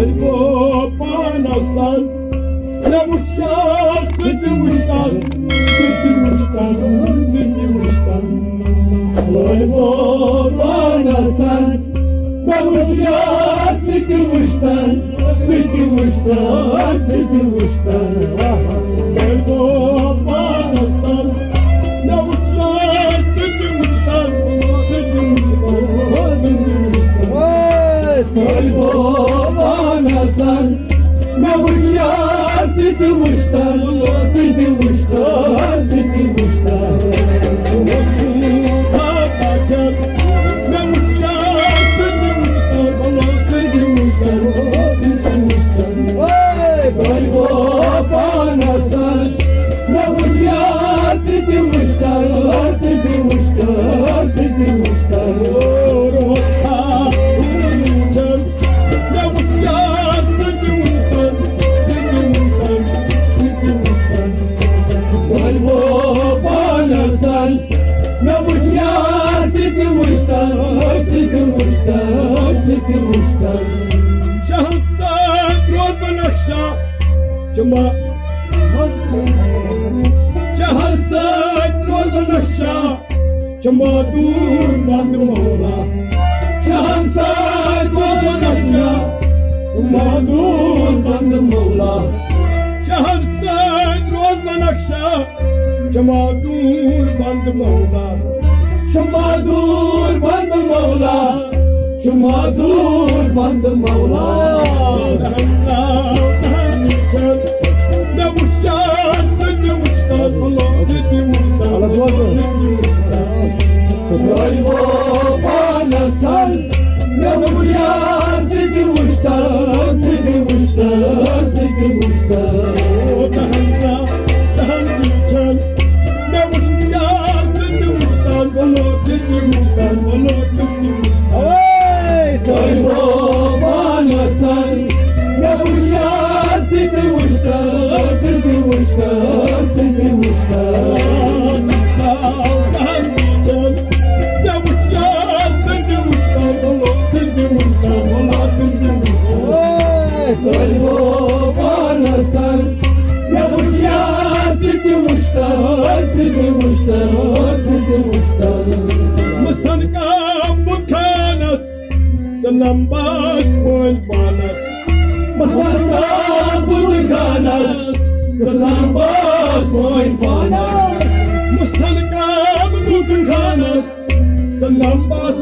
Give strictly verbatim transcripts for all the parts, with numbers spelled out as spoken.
گوٚو پانَس سان، مےٚ وٕچھ یار، ژٕ تہِ وٕچھتَن، ژٕ تہِ وٕچھتَن، ژٕ تہِ وٕچھتَن۔ وۄنۍ گوٚو پانَس سان، مےٚ وٕچھ یار، ژٕ تہِ وٕچھتَن، ژٕ تہِ وٕچھتَن، ژٕ تہِ وٕچھتَن۔ وۄنۍ گوٚو پانَس سان، مےٚ وٕچھ یار، ژٕ تہِ وٕچھتَن، ژٕ تہِ وٕچھتَن، ژٕ تہِ وٕچھتَن۔ وۄنۍ گوٚو پانَس سان، مےٚ وٕچھ یار، ژٕ تہِ وٕچھتَن، ژٕ تہِ وٕچھتَن، ژٕ تہِ وٕچھتَن۔ بہٕ اوسُس تھاپا کھٮ۪تھ، مےٚ وٕچھ یار، ژٕ تہِ وٕچھتَن، ژٕ تہِ وٕچھتَن، ژٕ تہِ وٕچھتَن۔ ہے، وۄنۍ گوٚو پانَس سان، مےٚ وٕچھ یار، ژٕ تہِ وٕچھتَن، ژٕ تہِ وٕچھتَن، ژٕ تہِ وٕچھتَن۔ اور اوس تھاپا کھٮ۪تھ، مےٚ وٕچھ یار، ژٕ تہِ وٕچھتَن، ژٕ تہِ وٕچھتَن، ژٕ تہِ وٕچھتَن۔ وۄنۍ گوٚو پانَس سان، مےٚ وٕچھ یار، ژٕ تہِ وٕچھتَن، ژٕ تہِ وٕچھتَن، ژٕ تہِ وٕچھتَن۔ شہن سۭتۍ روز بنفشہ، چما۔ شہن سۭتۍ روز بنفشہ، چما دوٗر بنٛد مولا۔ شہن سۭتۍ روز بنفشہ، چما دوٗر بنٛد مولا۔ شہن سۭتۍ روز بنفشہ، چما دوٗر بنٛد مولا۔ چما دوٗر بنٛد مولا۔ چما دوٗر بنٛد مولا۔ مےٚ وٕچھ یار، ژٕ تہِ وٕچھتَن، ژٕ تہِ وٕچھتَن، ژٕ تہِ وٕچھتَن۔ وۄنۍ گوٚو پانَس سان، مےٚ وٕچھ یار، ژٕ تہِ وٕچھتَن، ژٕ تہِ وٕچھتَن، ژٕ تہِ وٕچھتَن۔ او تہنزا، تہنزی چھَن، مےٚ وٕچھ یار، ژٕ تہِ وٕچھتَن، بولو، ژٕ تہِ وٕچھتَن، بولو، ژٕ تہِ وٕچھتَن۔ ہے، تۄہہِ گوٚو پانَس سان، مےٚ وٕچھ یار، ژٕ تہِ وٕچھتَن، ژٕ تہِ وٕچھتَن، ژٕ تہِ وٕچھتَن۔ تۄہہِ گوٚو پانَس سان، مےٚ وٕچھ یار، ژٕ تہِ وٕچھتَن، ژٕ تہِ وٕچھتَن، ژٕ تہِ وٕچھتَن۔ مُسَن کا بُت خانَس، ژٕ نَمبَس پٲنۍ پانَس۔ مُسَن کا بُت خانَس، ژٕ نَمبَس پٲنۍ پانَس۔ مُسَن کا بُت خانَس، ژٕ نَمبَس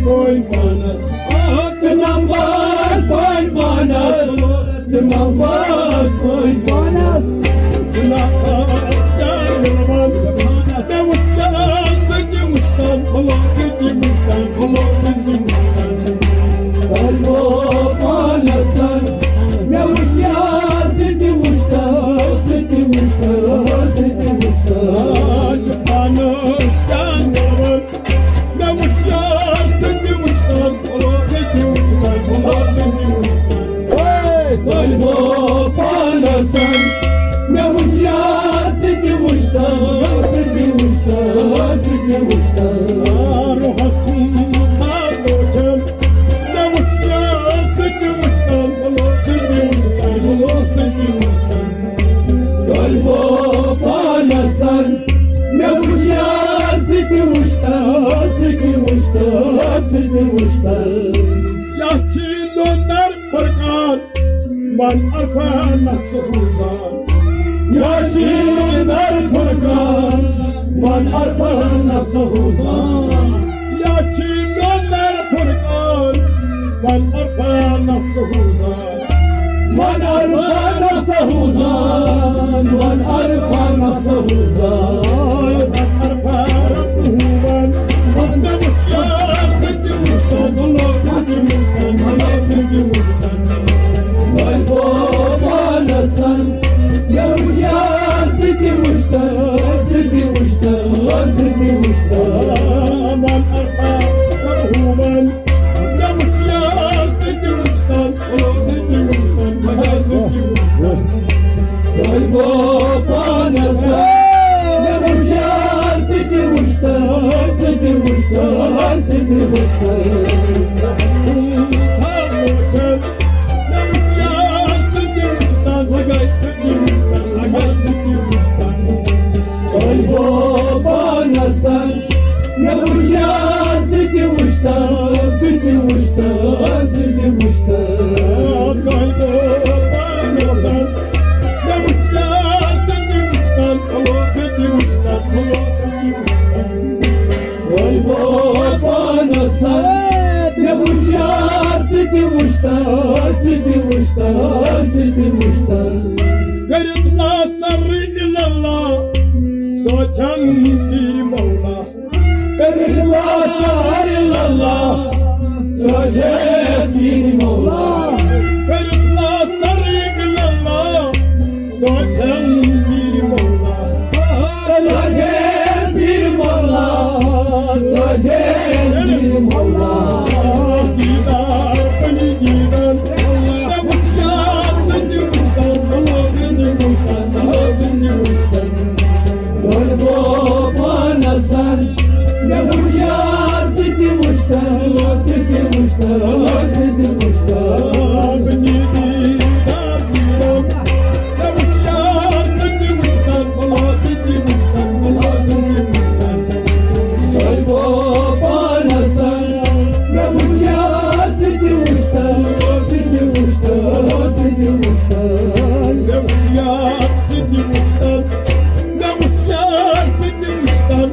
پٲنۍ پانَس۔ آ، ژٕ نَمبَس پٲنۍ پانَس۔ ژٕ نَمبَس پٲنۍ پانَس۔ ژٕ نَمبَس پٲنۍ پانَس۔ مےٚ وٕچھ ژٕ تہِ وٕچھتَن، بولو، ژٕ تہِ وٕچھتَن، بولو، ژٕ تہِ وٕچھتَن۔ تۄہہِ گوٚو پانَس سان، مےٚ وٕچھ یار، ژٕ تہِ وٕچھتَن، ژٕ تہِ وٕچھتَن، ژٕ تہِ وٕچھتَن۔ آ، چھُ پانَس سان، مےٚ وٕچھ یار، ژٕ تہِ وٕچھتَن، بولو، ژٕ تہِ وٕچھتَن، بولو، ژٕ تہِ وٕچھتَن۔ ہے، تۄہہِ گوٚو پانَس سان، مےٚ وٕچھ یار، ژٕ تہِ وٕچھتَن، ژٕ تہِ وٕچھتَن، ژٕ تہِ وٕچھتَن۔ روحَس منٛز تھاو لوٹھٮ۪ن، مےٚ وٕچھ یار، ژٕ تہِ وٕچھتَن، بولو، ژٕ تہِ وٕچھتَن، بولو، ژٕ تہِ وٕچھتَن۔ تۄہہِ گوٚو پانَس سان، مےٚ وٕچھ یار، ژٕ تہِ وٕچھتَن، ژٕ تہِ وٕچھتَن، ژٕ تہِ وٕچھتَن۔ یَتھ چھِ نوٚو نَر فرقان، من عرفہ نفسہ زان۔ یَتھ چھِ نوٚو نَر فرقان، من عرفہ نفسہ زان۔ یَتھ چھِ نوٚو نَر فرقان، من عرفہ نفسہ زان۔ من عرفہ نفسہ زان، من عرفہ نفسہ زان۔ من عرفہ ربہ وان، من دمشق، ستم مستان، ستم مستان، ستم مستان۔ وۄنۍ گوٚو پانَس سان، مےٚ وٕچھ یار، ژٕ تہِ وٕچھتَن، ژٕ تہِ وٕچھتَن، ژٕ تہِ وٕچھتَن۔ من عرفہ ربہ وان، مےٚ وٕچھ یار، ژٕ تہِ وٕچھتَن، ژٕ تہِ وٕچھتَن، مگر ژٕ تہِ وٕچھتَن۔ تۄہہِ گوٚو پانَس سان، مےٚ وٕچھ یار، ژٕ تہِ وٕچھتَن، ژٕ تہِ وٕچھتَن، ژٕ تہِ وٕچھتَن۔ مےٚ وٕچھ وُچھتن، ژٕ تہِ وُچھتن، ژٕ تہِ وُچھتن۔ کٔرِتھ لا سر الا اللہ، سوچن تیری مولا۔ کٔرِتھ لا سر الا اللہ، سوچن تیری مولا۔ کٔرِتھ لا سر الا اللہ، سوچن تیری مولا۔ سوچن تیری مولا، سوچن تیری مولا۔ دیدار پنی دیدار، مےٚ وُچھ یار ژٕ تہِ وُچھتن، ژٕ تہِ وُچھتن، ژٕ تہِ وُچھتن۔ گۄڈٕ گوٚو پانس سر، مےٚ وُچھ یار ژٕ تہِ وُچھتن، ژٕ تہِ وُچھتن، ژٕ تہِ وُچھتن۔ گۄڈٕ گوٚو پانس سر، مےٚ وُچھ یار ژٕ تہِ وُچھتن، ژٕ تہِ وُچھتن، ژٕ تہِ وُچھتن۔ مےٚ وُچھ یار ژٕ تہِ وُچھتن، مےٚ وُچھ یار ژٕ تہِ وُچھتن،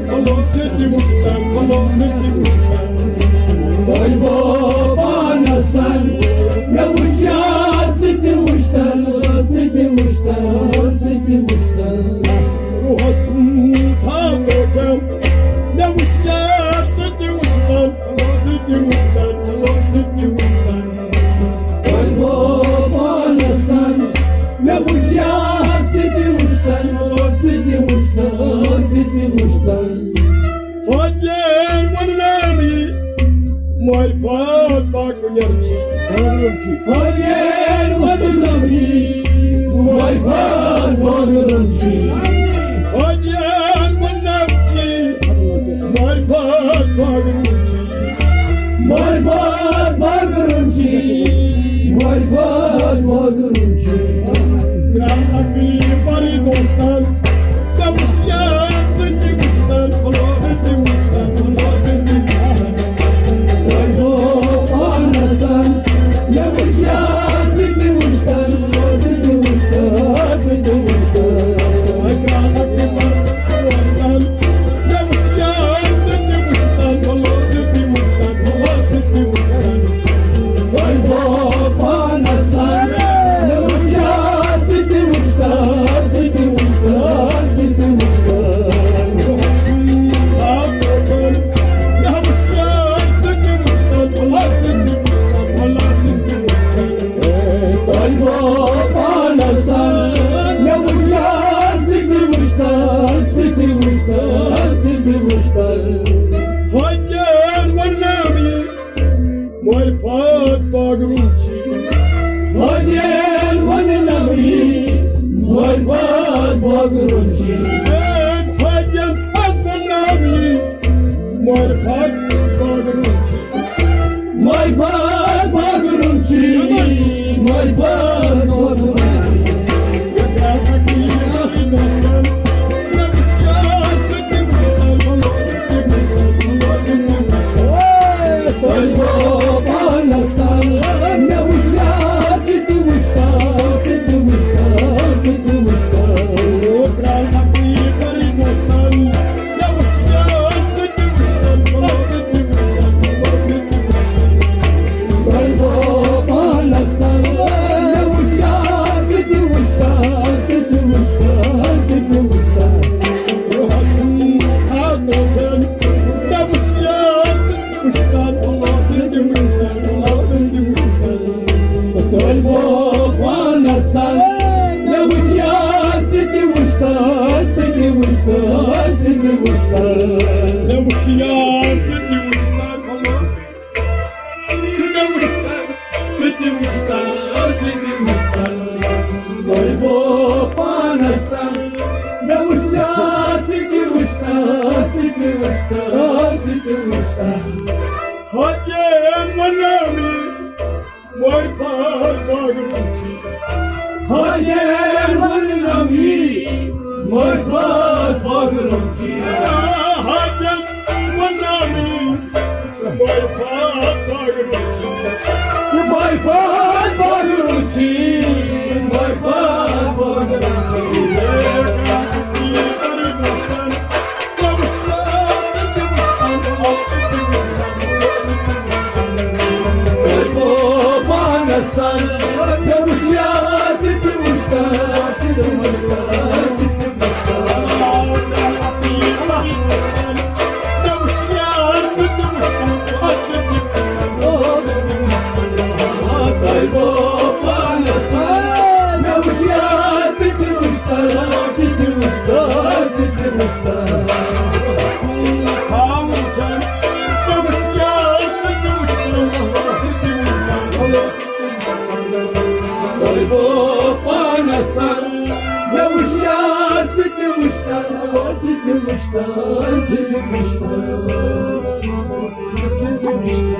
ژٕ تہِ وُچھتن، ژٕ تہِ وُچھتن۔ گۄڈٕ گوٚو پانس سر، مےٚ وُچھ یار ژٕ تہِ وُچھتن، ژٕ تہِ وُچھتن، ژٕ تہِ وُچھتن۔ روحس سُنٛد تھاو روزان، مےٚ وُچھ یار ژٕ تہِ وُچھتن، ژٕ تہِ وُچھتن، ژٕ تہِ وُچھتن۔ وۄنۍ گوٚو پانس سر، مےٚ وُچھ یار ژٕ تہِ وُچھتن، ژٕ تہِ وُچھتن، ژٕ تہِ وُچھتن۔ فاتحن ونناوی، معرفت باقی نرچی۔ فاتحن ونناوی، معرفت باقی نرچی۔ فاتحن ونناوی، معرفت باقی نرچی۔ معرفت باقی نرچی، معرفت باقی نرچی۔ گران حقیقی دوستان، معرفت باقی نرچی۔ فاتحن ونناوی، معرفت باقی نرچی۔ فاتحن حظ ونناوی، معرفت باقی نرچی۔ معرفت باقی نرچی، معرفت باقی نرچی۔ فاتحن ونناوی، معرفت باقی نرچی۔ فاتحن ونناوی، معرفت باقی نرچی۔ فاتحن ونناوی، معرفت باقی نرچی۔ معرفت باقی نرچی، معرفت باقی نرچی۔ پانس سان مےٚ وٕچھ یار، ژٕ تہِ وٕچھ تان، ژٕ تہِ وٕچھ تان، ژٕ تہِ وٕچھ تان، ژٕ تہِ وٕچھ تان۔